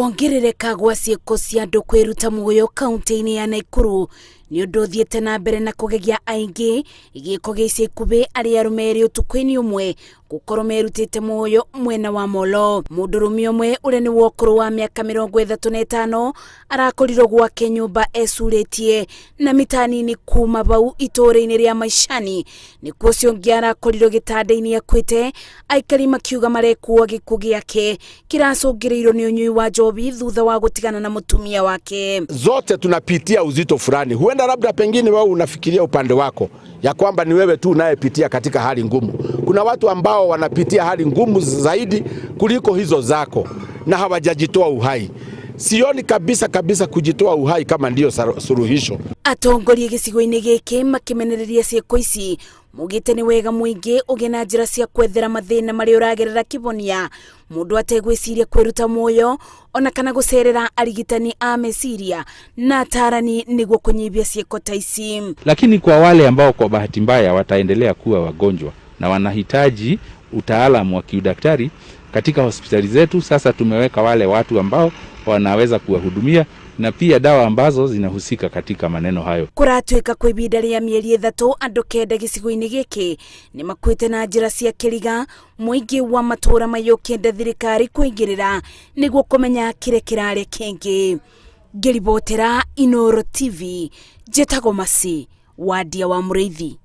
Kuongerereka gwa ciĩko cia andũ kwĩruta muoyo kaunti-inĩ ya Nakuru nĩ ũndũ ũthiĩte na mbere na kũgegia aingĩ. Gĩko gĩa ica ikuhĩ arĩa arũme erĩ ũtukũ-inĩ ũmwe gũkorwo merutĩte muoyo mwena wa Molo. Mũndũrũme ũmwe ũrĩa nĩ wa ũkũrũ wa mĩaka 35 arakorirwo gwake nyũmba ecurĩtie na mita nini kuma bau itũũra-inĩ rĩa Maishani. Nĩkuo ũcio ũngĩ arakorirwo gĩtanda-inĩ akuĩte, aikari makiuga marekua gĩkuũ gĩake kĩracũngĩrĩirwo nĩ ũnyui wa njohi thutha wa gũtigana na mũtumia wake. Zote tunapitia uzito fulani. Huenda labda pengine wewe unafikiria upande wako ya kwamba ni wewe tu unayepitia katika hali ngumu. Kuna watu ambao wanapitia hali ngumu zaidi kuliko hizo zako na hawajajitoa uhai. Sioni kabisa kabisa kujitoa uhai kama ndiyo suluhisho. Atongoria gĩcigo-inĩ gĩkĩ makĩmenereria ciĩko ici maugĩte nĩ wega mũingĩ ũgĩe na njĩra cia kwethera mathĩna marĩa ũragerera kĩhonia mũndũ ategwĩciria kwĩruta muoyo ona kana gũcerera arigitani a meciria na atarani nĩguo kũnyihia ciĩko ta ici. Lakini kwa wale ambao kwa bahati mbaya wataendelea kuwa wagonjwa na wanahitaji utaalamu wa kiudaktari katika hospitali zetu, sasa tumeweka wale watu ambao wanaweza kuwahudumia na pia dawa ambazo zinahusika katika maneno hayo. Kũratuĩka kwa ihinda rĩa mĩeri 3 andũ 9 gĩcigo-inĩ gĩkĩ nĩ makuĩte na njĩra cia kĩriga. Mũingĩ wa matũũra mayũkĩenda thirikari kũingĩrĩra nĩguo kũmenya kĩrĩa kĩrarĩa kĩngĩ. Ngĩribotera Inooro TV, njĩtagwo Masi Wandia wa Mũrĩithi.